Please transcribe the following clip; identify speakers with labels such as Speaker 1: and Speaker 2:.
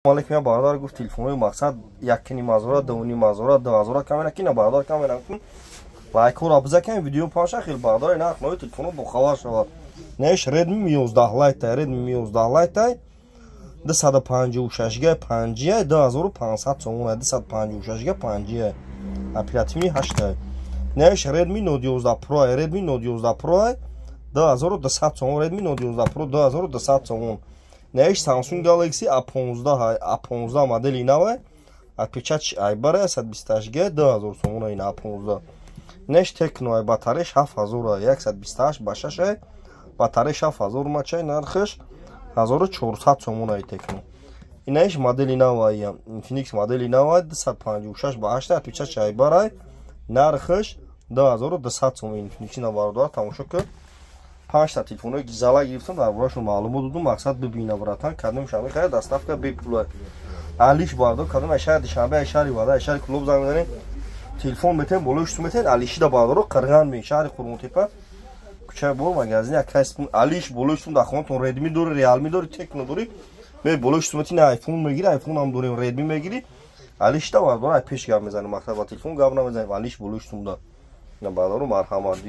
Speaker 1: Алейкум, я бародар гуфт, телефонҳои мақсад 1,5 ҳазора, 2,5 ҳазора, 2 ҳазора камера кина, бародар, камера кун, лайкҳоро бизакем, видео паша хел, бародар, нархнои телефонҳо бохабар шавад. Неш Redmi Mi 11 Lite, Redmi Mi 11 Lite 256 га 5, 2500 сомон, 256 га 5, оперативный 8. Неш Redmi Note 11 Pro, Redmi Note 11 Pro 2200 сомон, Redmi Note 11 Pro 2200 сомон. Неш Samsung Galaxy A15, A15 модели навай, отпечаток айбара, 128 га 2000 сомон ина A15. Неш Tecno, ай батареяш 7000, 128 ба 6, батареяш 7000 мачай, нархаш 1400 сомон ай Tecno. Инаиш модели навай, Infinix модели навай, 256 ба 8, отпечаток айбарай, нархаш 2200 сомон Infinix. Ина, бародар, тамошо кун, панҷта телефонҳои гизала гирифтам, дар борашон маълумот додум. Мақсад бибина, братан, кадом шанбе хайр, доставка бепула. Алиш, бардор, кадом ай шаҳри Душанбе, ай шаҳри Вада, ай шаҳри Кулоб занг мезанем, телефон метем, болои шуту метем. Алишида, бардоро, Қирған ме, шаҳри Қурғонтепа, кӯчаи бор, магазин якайс. Алиш болои шутум, дар хонатон Редми дори, Реалми дори, Текно дори, ме болои шуту мети, Айфон мегири, айфон ҳам дорем, Редми мегири. Алишида, бардоро, ай пеш гап мезанем, мақсад ба телефон гап намезанем. Алиш болои шутумда, бардоро, марҳамат.